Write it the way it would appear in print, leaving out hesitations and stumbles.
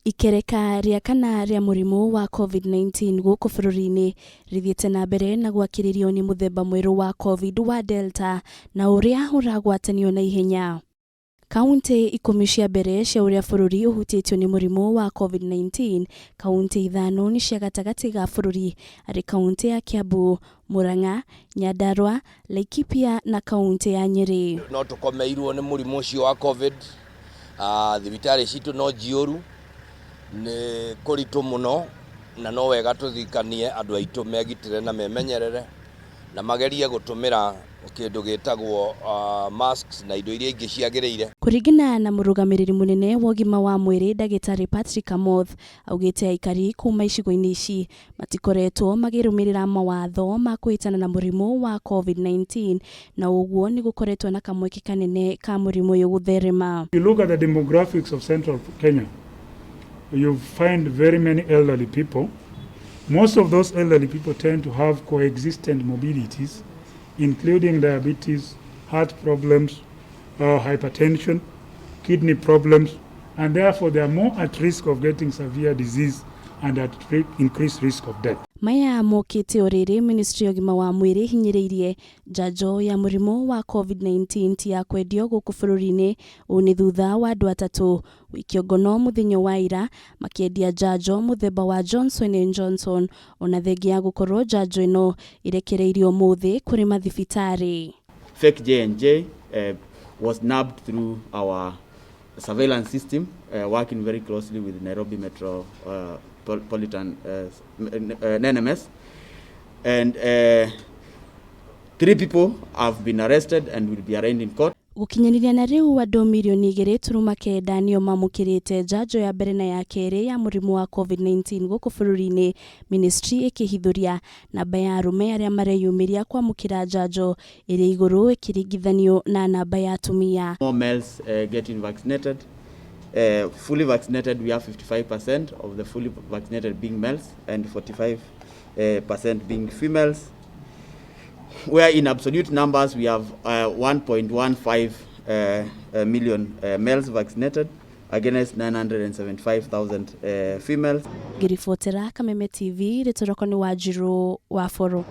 Ikereka rĩa kana rĩa mũrimũ wa Covid-19 gũkũ bũrũri-inĩ rĩthiĩte na mbere na gwakĩrĩrio nĩ mũthemba mwerũ wa Covid wa Delta na ũrĩa ũragwatanio na ihenya. Kauntĩ 10 cia mbere cia ũrĩa bũrũri ũhutĩtio nĩ mũrimũ wa Covid-19, kauntĩ ithano nĩ cia gatagatĩ ga bũrũri arĩ kauntĩ ya Kiambu, Murang'a, Nyandarua, Laikipia na kauntĩ ya Nyeri. No tũkomeirwo nĩ mũrimũ ũcio wa Covid, thibitarĩ citũ no njiyũru, nĩ kũritũ mũno na no wega tũthikanie andũ aitũ megitĩre na memenyerere na magerie gũtũmĩra kĩndũ gĩtagwo masks na indo iria ingĩ ciagĩrĩire. Kũringana na mũrũgamĩrĩri mũnene wa ũgima wa mwĩrĩ ndagĩtarĩ Patrick Amoth augĩte aikari kuma icigo-inĩ ici matikoretwo makĩrũmĩrĩra mawatho ma kũhĩtana na mũrimũ wa Covid-19 na ũguo nĩ gũkoretwo na kamweke kanene ka mũrimũ ũyũ gũtherema. You look at the demographics of central Kenya, you find very many elderly people. Most of those elderly people tend to have coexistent morbidities, including diabetes, heart problems, hypertension, kidney problems, and therefore they are more at risk of getting severe disease and at increased risk of death. Maya mokĩte o rĩrĩ ministry ya ũgima wa mwĩrĩ hinyĩrĩirie njanjo ya mũrimũ wa Covid-19 ti ya kwendio gũkũ bũrũri-inĩ. Ũũ nĩ thutha wa andũ atatũ gũikio ngono mũthenya wa ira makĩendia njanjo mũthemba wa Johnson and Johnson, ona thengia ya gũkorwo njanjo ĩno ĩrekereirio ũmũthĩ kũrĩ mathibitarĩ. Fake J&J was nabbed through our surveillance system, working very closely with Nairobi Metropolitan NMS. And three people have been arrested and will be arraigned in court. Gũkinyanĩria na rĩu andũ mirioni 2.9 nĩo mamũkĩrĩte njanjo ya mbere na ya kerĩ ya mũrimũ wa Covid-19 gũkũ bũrũri-inĩ, ministry ĩkĩhithũria namba ya arũme arĩa mareyumĩria kwamũkĩra njanjo ĩrĩ igũrũ ĩkĩringithanio na namba ya atumia. More males getting vaccinated. Fully vaccinated, we have 55% of the fully vaccinated being males and 45% being females. Where in absolute numbers, we have 1.15 million males vaccinated against 975,000 females. Ngĩribotera Kameme TV, rĩtwa rĩakwa nĩ Wanjirũ wa Boro.